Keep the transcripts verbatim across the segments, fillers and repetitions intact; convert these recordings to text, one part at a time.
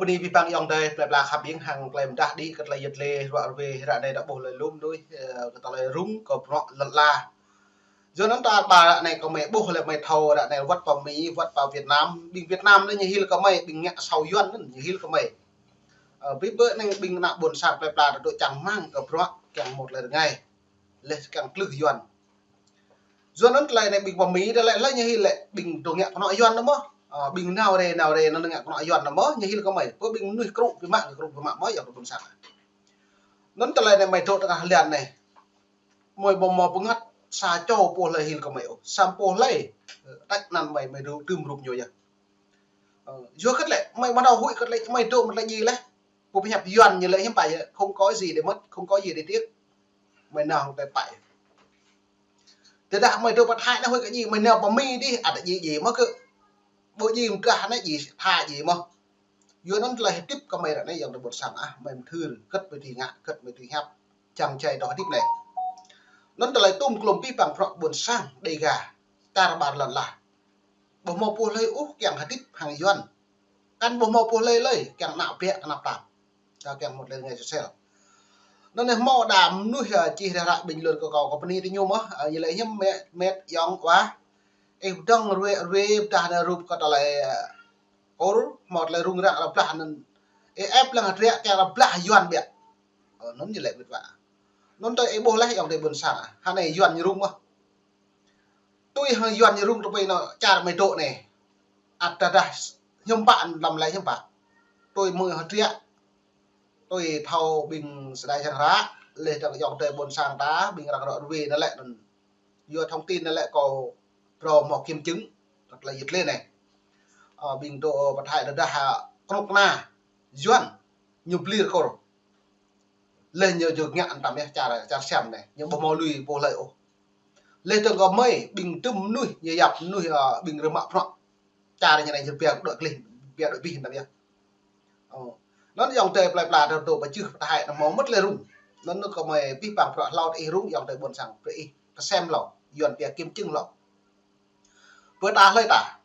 Bơni abih bang ayŏng adơi plơi pla khăp ƀing hăng tơlơi pơdah đĭ kơ tơlơi yăt lĕ ruă rơwe ră anai ta ƀuh tơlơi lŏm đôč, ơ, kơ tơlơi rŭng kơ bruă lŏn ala. Yua anŭn ta ƀă ră anai kơ mơi ƀuh lĕ mơi thâo ră anai wơ̆t pơ Mi, wơ̆t pơ Việt Nam. Ƀing Việt Nam anai ñu hil kơ mơi, ƀing ngă asâo Yuan anŭn ñu hil kơ mơi. Ơ, ƀơi ƀơi anai ƀing ană ƀôn sang plơi pla ta dŏ čang rơmang kơ bruă kiăng mơ̆ tơlơi rơngai. Lĕ kiăng klưh Yuan. Yua anŭn tơlơi anai ƀing pơ Mi ta lĕ, lĕ ñu hil lĕ ƀing dŏ ngă kơnuk Yuan anŭn mơ̆. Ơ, ƀing nao rê, nao rê anŭn ngă kơnuk Yuan anŭn mơ̆, ñu hil kơ mơi. Pơ ƀing mơnuih krŭ biă mă, krŭ biă mă mơ̆ ayŏng adơi ƀôn sang. Anŭn tơlơi anai mơi dŏ tơngah lian anai. Mơi ƀu hmâo pơngăt sa čô pô hlơi hil kơ mơi ôh. Samơ̆ pô hlơi, ơ, tĕk anăn mơi, mơi dŏ tơm rup ñu yơh. Ơ, yua kơ lĕ, mơi ƀu nao huĭ kơ lĕ, mơi dŏ mơ̆ lĕ djai lĕ. Pô pơhiăp Yuan ñu lĕ hiư̆m pă yơh, không có gì để mất, không có gì để tiếc. Mơi nao hăng tơlơi pă. Tơdah mơi dŏ pơ Thái anai huĭ kơ djai, mơi nao pơ Mi dih, ăt djai djai mơ̆ kơ. Ƀu djai mơdrah anai djai, tha djai mơ̆. Yua anŭn tơlơi hơdip kơ mơi ră anai ayŏng adơi ƀôn sang ah, mơi mơthưr, hơget mơi tui ngă, hơget mơi tui hiăp, čang čai dŏ hơdip anai. Anŭn tơlơi tŭm klŏm abih bang bruă ƀôn sang Đêga, čar ƀar lŏn ala. Ƀu hmâo pô hlơi ôh kiăng hơdip hăng Yuan. Kăn ƀu hmâo pô hlơi lơi kiăng nao biă kơ anăp tap. Ta kiăng mơ̆ tơlơi rơngai sosel. Anŭn anai hmâo đa mơnuih, ơ, čih ră ră bình luận kơ kâo, kâo bơni tơ ñu mơ̆, ơ, ñu lĕ hiư̆m met, met ayŏng wa. Ih pơdơ̆ng rơwe, rơwe pơdah anai rup kơ tơlơi, ơ, Kur, hmâo tơlơi rŭng răng rơblah anŭn. Ih ĕp lăng hơdră kiăng rơblah Yuan biă. Ơ, anŭn ñu lĕ met wa. Anŭn tơlơi ih ƀuh lĕ ayŏng adơi ƀôn sang. Hơnai Yuan ñu rŭng mơ̆. Tui hăng Yuan ñu rŭng tơpơi anŭn čar mơi dŏ anai. Ăt tơdah hiư̆m pă lăm lĕ hiư̆m pă. Tui mơi hơdră. Tui thâo ƀing sơdai sang hră. Lĕ dơ̆ng ayŏng adơi ƀôn sang ta, ƀing arăng ruă rơwe anŭn lĕ anŭn. Yua thông tin anŭn lĕ kâo phrâo hmâo kiểm chứng, kơ tơlơi yăt lĕ anai. Ơ, ƀing dŏ pơ Thái tơdah, ơ, kơnuk kơna Yuan, ñu blir Kur. Lĕ ñu djơ̆ ngă anŭn tăm yơh čar, čar Siam anai, ñu ƀu hmâo lui pô hlơi ôh. Lĕ dơ̆ng kơ mơi, ƀing tơm mơnuih, ñu yap mơnuih, ơ, ƀing rơmă bruă. Čar ñu anai ñu biă dŏ klih, biă dŏ abih anŭn yơh. Ơ. Anŭn ayŏng adơi plơi pla ta dŏ pơ čư̆ pơ Thái anŭn hmâo mơ̆ tơlơi rŭng. Anŭn kơ mơi abih bang bruă hlâo ih rŭng ayŏng adơi ƀôn sang brơi ih pơsem hlâo, Yuan biă kiểm chứng hlâo. Pơ ta hlơi ta.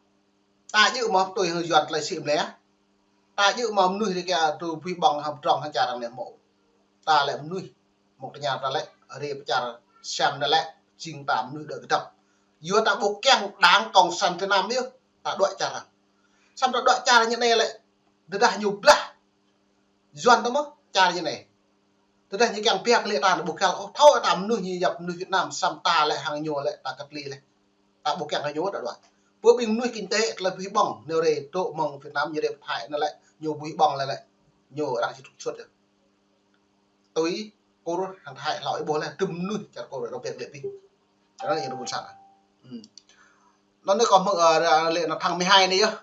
Ta djơ̆ mơ̆ tui hăng Yuan tơlơi sĭ mlĕ. Ta djơ̆ mơ̆ mơnuih rơka tui bui ƀơ̆ng hăng pơdrŏng hăng čar arăng lĕ hmâo. Ta lĕ mơnuih, mơ̆ng tơña ta lĕ, rê pơ čar Siam ta lĕ, jing ta mơnuih đuaĭ kơdŏp. Yua ta ƀu kiăng Đảng Cộng sản Việt Nam yơh, ta đuaĭ čar arăng. Samơ̆ ta đuaĭ čar ñu anai lĕ, tơdah ñu blah Yuan ta mơ̆, čar ñu anai. Tơdah ñu kiăng biă kơ lĕ ta anŭn ƀu kiăng ôh, thâo ta mơnuih ñu yap mơnuih Việt Nam, samơ̆ ta lĕ hăng ñu lĕ, ta kơtli lĕ. Ta ƀu kiăng hăng ñu ta đuaĭ. Pơ ƀing mơnuih kinh tế tơlơi bui ƀơ̆ng, ñu rê dŏ mơ̆ng Việt Nam ñu rê pơ Thái anŭn lĕ, ñu bui ƀơ̆ng lĕ lĕ, ñu arăng či trục xuất yơh. Tui Kur hăng Thái hlâo ih ƀuh lĕ, tơm mơnuih čar Kur rơbet lĕ pih. Anŭn yơh anŭn ƀôn sang. Hm. Anŭn anai kâo hmư̆, ơ, lĕ anŭn tháng mười hai anai yơh.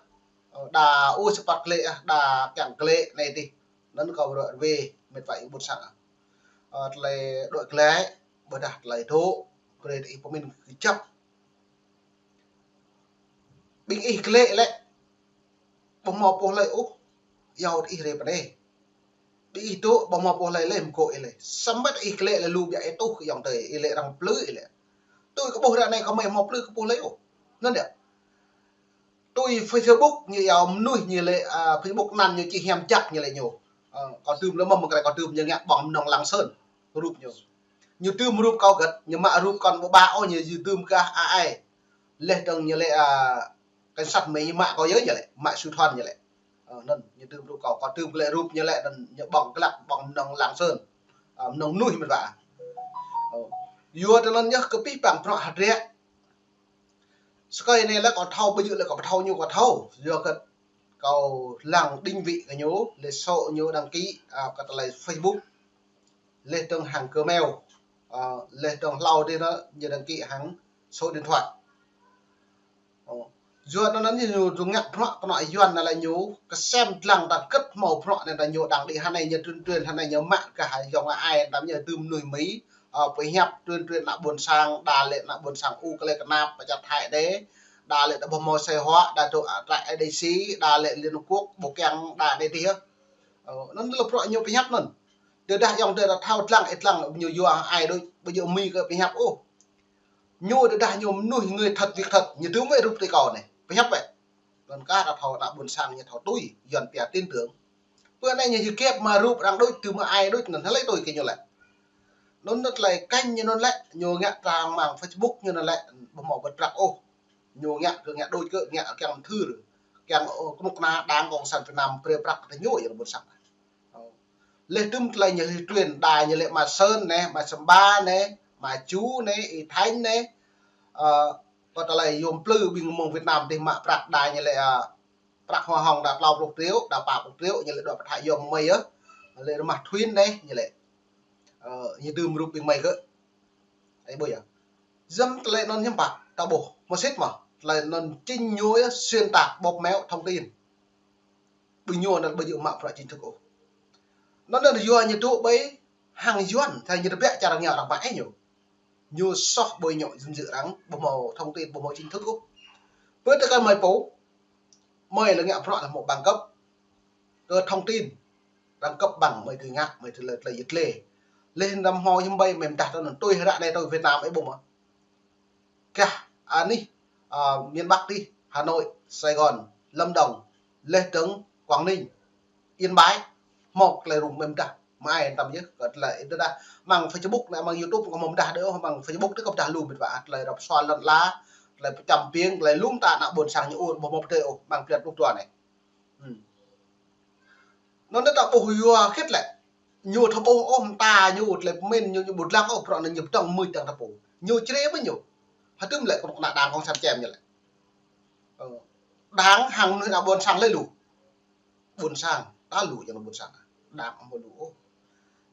Ơ, đa ôh sơpăt glĕ, ơ, đa kiăng glĕ anai dih. Anŭn kâo rơwe met wa ih ƀôn sang. Ơ, tơlơi đuaĭ glĕ, ƀôdah tơlơi dŏ, brơi ih pơmĭn kơjăp. Ƀing ih glĕ lĕ, ƀu hmâo pô hlơi ôh, yua ih rê pơ anai. Ƀing ih dŏ, ƀu hmâo pô hlơi lĕ mơgŏ ih lĕ. Samơ̆ ih glĕ lĕ lu biă ih tuh kơ ayŏng adơi, ih lĕ arăng plư ih lĕ. Tui kơ ƀuh ră anai kơ mơi hmâo plư kơ pô hlơi ôh. Anŭn yơh. Tui Facebook ñu yua mơnuih ñu lĕ, ơ, Facebook anăn ñu či hiam jak ñu lĕ ñu. Ơ, kâo tơm lĕ mơ̆ mơ̆ng krơi kâo tơm ñu ngă ƀơ̆ng mơnơ̆ng Lạng Sơn. Rup ñu. Ñu tơm rup kâo hơget, ñu mă rup kâo ƀu ƀă ôh, ñu tơm kah ai. Lĕ dơ̆ng ñu lĕ, ơ, cảnh sát Mi ñu mă kâo yơh ñu lĕ, mă sư Thuần ñu lĕ. Ơ, anŭn, ñu tơm rup kâo, kâo tơm lĕ rup ñu lĕ, anŭn ñu ƀơ̆ng glăk, ƀơ̆ng mơnơ̆ng Lạng Sơn. Ơ, mơnơ̆ng mơnuih met wa. Ơ. Yua tơ anŭn yơh kơ abih bang bruă hơdră. Sơkơi anai lĕ kâo thâo, ƀu djơ̆ lĕ kâo ƀu thâo ñu kâo thâo. Yua kơ kâo lăng định vị kơ ñu, lĕ số ñu đăng ký, ơ, kơ tơlơi Facebook. Lĕ dơ̆ng hăng Gmail. Ơ, lĕ dơ̆ng hlâo dih anŭn ñu đăng ký hăng số điện thoại. Ơ. Yua anŭn anŭn ñu dŏ ngă bruă kơnuk Yuan anŭn lĕ ñu, kơsem lăng ta hơget hmâo bruă anŭn ta ñu đang đĭ hơnai ñu tuyên truyền hơnai ñu mă kah ayŏng ai ta ñu tơm mơnuih Mi, ơ, pơhiăp tuyên truyền ană ƀôn sang, đa lĕ ană ƀôn sang ƀu kơ lĕ kơnap pơ čar Thái đe, đa lĕ ta ƀu hmâo sơi huă, đa dŏ, ơ, trại A D C, đa lĕ Liên Hợp Quốc, ƀu kiăng đa đe dih. Ơ, anŭn lĕ bruă ñu pơhiăp anŭn. Tơdah ayŏng adơi ta thâo lăng, ih lăng ñu yua ai đôč, ƀu djơ̆ Mi kơ pơhiăp ôh. Ñu tơdah ñu mơnuih người thật việc thật, ñu tơm wơ̆t rup tui kâo anai. Pơhiăp wơ̆t. Anŭn kah ta thâo ană ƀôn sang ñu thâo tui, Yuan pia tin tưởng. Pơ anai ñu hơgĕp mă rup arăng đôč, tơ mă ai đôč, anŭn hlơi tui kơ ñu lĕ. Anŭn tơlơi kơnh ñu anŭn lĕ, ñu ngă trang mạng Facebook ñu anŭn lĕ, ƀu hmâo ƀơ̆t prăk ôh. Ñu ngă kơ ngă đôč kơ ngă kiăng mơthưr, kiăng, ơ, kơnuk kơna Đảng Cộng sản Việt Nam brơi prăk kơ ñu yơh ƀôn sang. Ơ. Leh tơm tơlơi ñu leh truyền đa ñu lĕ mă Sơn anai, mă Samba anai, mă Chu anai, Y Thanh anai. Ơ, kơ tơlơi yôm plư ƀing mơ̆ng Việt Nam dih mă prăk đa ñu lĕ, ơ, prăk hoa hồng đa klâo pluh triệu, đa pă pluh triệu, ñu lĕ đa pơthâo yôm mơi yơh. Lĕ rơmah Thuyên anai, ñu lĕ. Ơ, ñu dưm rup ƀing mơi kơ. Ai ƀuh yơh. Yơh tơlơi anŭn hiư̆m pă, ta ƀuh. Mơsĭt mơ̆, tơlơi anŭn chính ñu yơh xuyên tạc bóp méo thông tin. Ƀing ñu anŭn ƀu djơ̆ mă bruă chính thức ôh. Anŭn anŭn yua ñu tŭ ƀơi hăng Yuan, tơdah ñu tơbiă čar ngă arăng mă ai ñu. Ñu soh ƀơi ñu dinh dưỡng arăng, ƀu hmâo thông tin, ƀu hmâo chính thức ôh. Pơ tơ kơ mơi pô, mơi lĕ ngă bruă lĕ hmâo bằng cấp, kơ thông tin, arăng cấp bằng mơi tui ngă, mơi tui lĕ, tơlơi yit lĕ. Leh anăm hmâo hiư̆m ƀai mơi mơdah tơ anŭn tui ră anai tui Việt Nam ai ƀuh mơ̆. Kah anih, ơ, miền Bắc dih, Hà Nội, Sài Gòn, Lâm Đồng, leh dơ̆ng Quảng Ninh, Yên Bái, hmâo tơlơi rŭng mơi mơdah, mă ai tăm yơh, kơ tơlơi tơdah mơ̆ng Facebook anai, mơ̆ng YouTube kơ hmâo mơdah đơi ôh, mơ̆ng Facebook dih kơ mơdah lu mĕt wa, tơlơi răp sual lŏn ala, tơlơi pơčăm ƀing, tơlơi lŏm ta ană ƀôn sang ñu ur, ƀu hmâo pơdơi ôh, mơ̆ng pliăt pluh dua anai. Hmm. Anŭn ta ƀuh yua khĭt lĕ. Ñu thâo ƀuh ôh mơta ñu tơlơi pơmĭn ñu, ñu ƀu dlăng ôh, bruă anŭn ñu pơdơ̆ng mưč dơ̆ng ta pô. Ñu črê ƀơi ñu. Hơdôm lĕ kơnuk kơna Đảng Cộng sản čem ñu lĕ. Ơ. Đảng hăng mơnuih ană ƀôn sang lĕ lu. Ƀôn sang, ta lu jing ƀôn sang. Đảng hmâo lu ôh.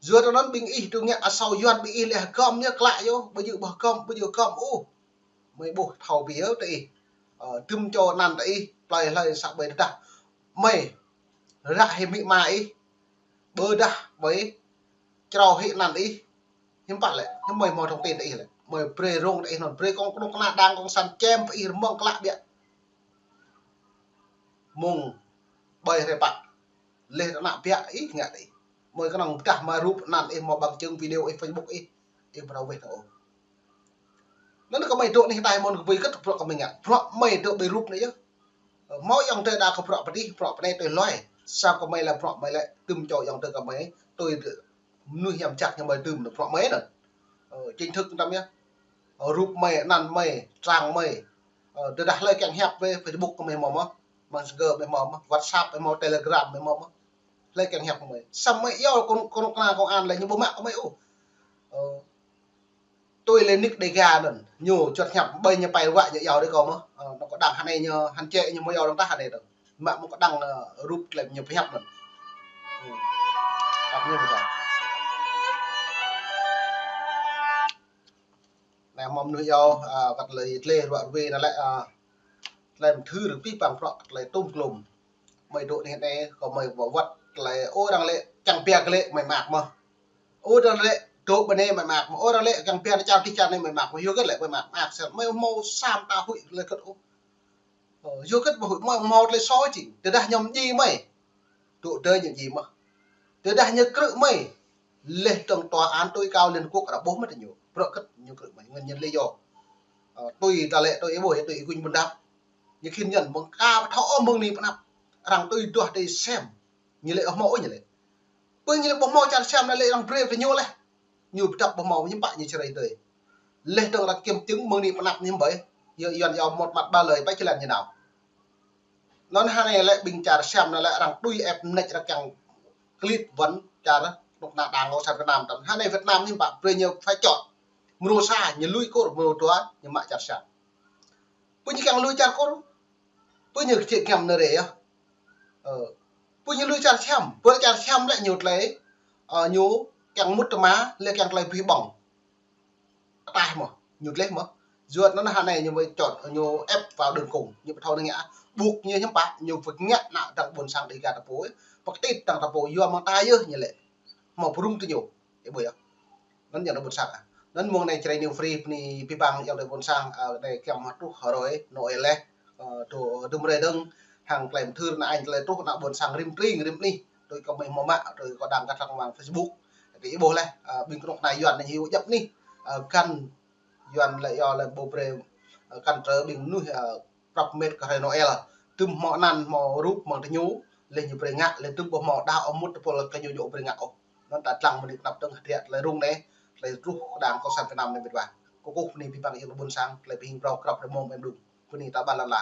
Yua tơ anŭn ƀing ih tŭ ngă asâo Yuan ƀing ih lĕ hơgŏm yơh klă yơh, ƀu djơ̆ ƀu hơgŏm, ƀu djơ̆ hơgŏm ôh. Mơi ƀuh thâo pi yơh tơ ih. Ơ, tơm čô anăn tơ ih, plơi hlơi să ƀai tơdah. Mơi, ră hĭ amĭ ama ih, ƀơdah ƀai, črâo hĭ anăn ih, hiư̆m pă lĕ, hiư̆m mơi hmâo thông tin tơ ih lĕ. Mơi brơi rông tơ ih anŭn, brơi kơ kơnuk kơna Đảng Cộng sản čem pơ ih rơmơ̆ng klă biă. Mơ̆ng ƀai hrơi pă. Leh ană biă ih ngă tơ ih. Mơi kơnơ̆ng pơdah mă rup anăn ih, mă bằng chứng video ih, Facebook ih. Ih ƀu thâo weh thâo ôh. Anŭn kơ mơi dŏ anih ta hmâo kơ ƀai kơ̆t bruă kơ mơi ngă. Bruă mơi dŏ ƀơi rup anai yơh. Hmâo ayŏng adơi đa kơ bruă pơ dih, bruă pơ anai tui hloi. Sa kơ mơi lĕ bruă mơi lĕ tơm čô ayŏng adơi kơ mơi. Tui mơnuih hiam jak ñu mơi tơm bruă mơi anŭn. Ơ, chính thức tăm yơh. Ơ, rup mơi, anăn mơi, trang mơi. Ơ, tơdah hlơi kiăng hiăp ƀơi Facebook kơ mơi hmâo mơ̆. Messenger mơi hmâo mơ̆. WhatsApp mơi hmâo, Telegram mơi hmâo mơ̆. Hlơi kiăng hiăp kơ mơi. Samơ̆ yua kơnuk, kơnuk kơna công an lĕ ñu ƀu mă kơ mơi ôh. Ơ, tui lĕ Nick Degas anŭn, ñu čuăt hiăp ƀơi ñu pai ruă ñu yua đơi kơ mơ̆. Ơ, anŭn kơ đăng hơnai ñu, hăng čĕ ñu mơ̆ yua đăng tah hơnai tơ. Mă mơ̆ kơ đăng, ơ, rup tơlơi ñu pơhiăp anŭn. Hmm. Tap ñu ƀu tah. Anai mơ̆ mơnuih yua, ơ, kơ tơlơi tlĕ ruă ruai anŭn lĕ, ơ, tơlơi mơthưr pih păng prŏ kơ tơlơi tôm klôm. Mơi dŏ anih anai, kơ mơi wơ̆t tơlơi, ơ, arăng lĕ kiăng pia kơ lĕ mơi mă mơ̆. Ơ, arăng lĕ dŏ ƀơi anai mơi mă mơ̆. Ơ, arăng lĕ kiăng pia anai čar dih čar anai mơi mă mơ̆. Yua kơ lĕ mơi mă mă sel. Mơi hmâo sa mơta huĭ tơlơi kơ̆t ôh. Ơ, yua kơ ƀu huĭ mơi hmâo tơlơi soh jing. Tơdah ñu mơñi mơi. Dŏ tơdơi ñu mơñi mơ̆. Tơdah ñu krư̆ mơi. Leh dơ̆ng tòa án tối cao Liên Quốc arăng ƀuh mơ̆ tơ ñu. Bruă kơ̆t ñu krư̆ mơi. Ngăn ñu lĕ yua. Ơ, tui ta lĕ, tui ih ƀuh, tui ih kuñ ƀôn đăp. Ñu khĭn ñăn mơ̆ng ka pơthâo ôh mơ̆ng anai pơ anăp. Arăng tui duah tui sem. Ñu lĕ ƀu hmâo ôh ñu lĕ. Pơ ñu lĕ ƀu hmâo čar sem anai lĕ arăng brơi kơ ñu leh. Ñu pơdăp ƀu hmâo ñu pă ñu čơrai tơi. Leh dơ̆ng arăng kiểm chứng mơ̆ng anai pơ anăp ñu ƀai. Yua, Yuan yua một mặt ba lời pă jơlan ñu nao. Anŭn hơnai lĕ ƀing čar sem anai lĕ arăng tui ĕp mơneč arăng kiăng klit wăn čar kơnuk kơna Đảng Cộng sản Việt Nam tăm. Hơnai Việt Nam ñu pă brơi ñu phải chọn. Mrô sa ñu lui Kur, mrô dua ñu mă čar sem. Pơ ñu kiăng lui čar Kur. Pơ ñu kơčĕ kiăm nơ̆ rĕ yơh. Ơ. Pơ ñu lui čar sem, pơ čar sem lĕ ñu tơlơi, ơ, ñu kiăng mŭt tơma, lĕ kiăng tơlơi pih ƀơ̆ng. Ataih mơ̆, ñu tơlơi mơ̆. Yua anŭn hơnai ñu mơi chọn, ñu ép vào đường cùng, ñu pơthâo anai ngă. Ƀuh ñu hiư̆m pă, ñu pơngă ană dăng ƀôn sang Dega ta pô, pơkơtit dăng ta pô, yua mơ̆ng ta yơh ñu lĕ. Hmâo pơrŭng tơ ñu. Ih ƀuh yơh. Anŭn yơh ană ƀôn sang. Anŭn mơ̆ng anai Jrai News Free bơni pih păng ayŏng adơi ƀôn sang, ơ, anai kiăng mă truh hrơi Noel leh. Ơ, tơ dŭm hrơi dơ̆ng hăng tơlơi mơthưr anai, tơlơi truh ană ƀôn sang rĭm tring rĭm anih. Tui kơ mơi hmâo mă, tui kơ đăng kơ trang mạng Facebook. Tơ ih ƀuh leh, ơ, ƀing kơnuk kơna Yuan anai hiu djăp anih. Ơ, găn Yuan lĕ yua lĕ ƀu brơi, ơ, kăn trơ ƀing mơnuih, ơ, prăp mĕt kơ hrơi Noel. Tơm hmâo anăn, hmâo rup, hmâo tơ ñu. Laih ñu brơi ngă, laih tŭm ƀu hmâo đah ôh mŭt tơpul kơ ñu ñu brơi ngă ôh. Anŭn ta lăng mơ̆ng anai kơnăp dơ̆ng hơdră tơlơi rŭng anai, tơlơi truh kơđang cộng sản Việt Nam anai mĭt wa. Kơkuh bơni abih bang ayŏng adơi ƀôn sang, tơlơi pơhing phrâo krăp rơmông ƀơi mơđung. Bơni ta ƀă lŏn ala.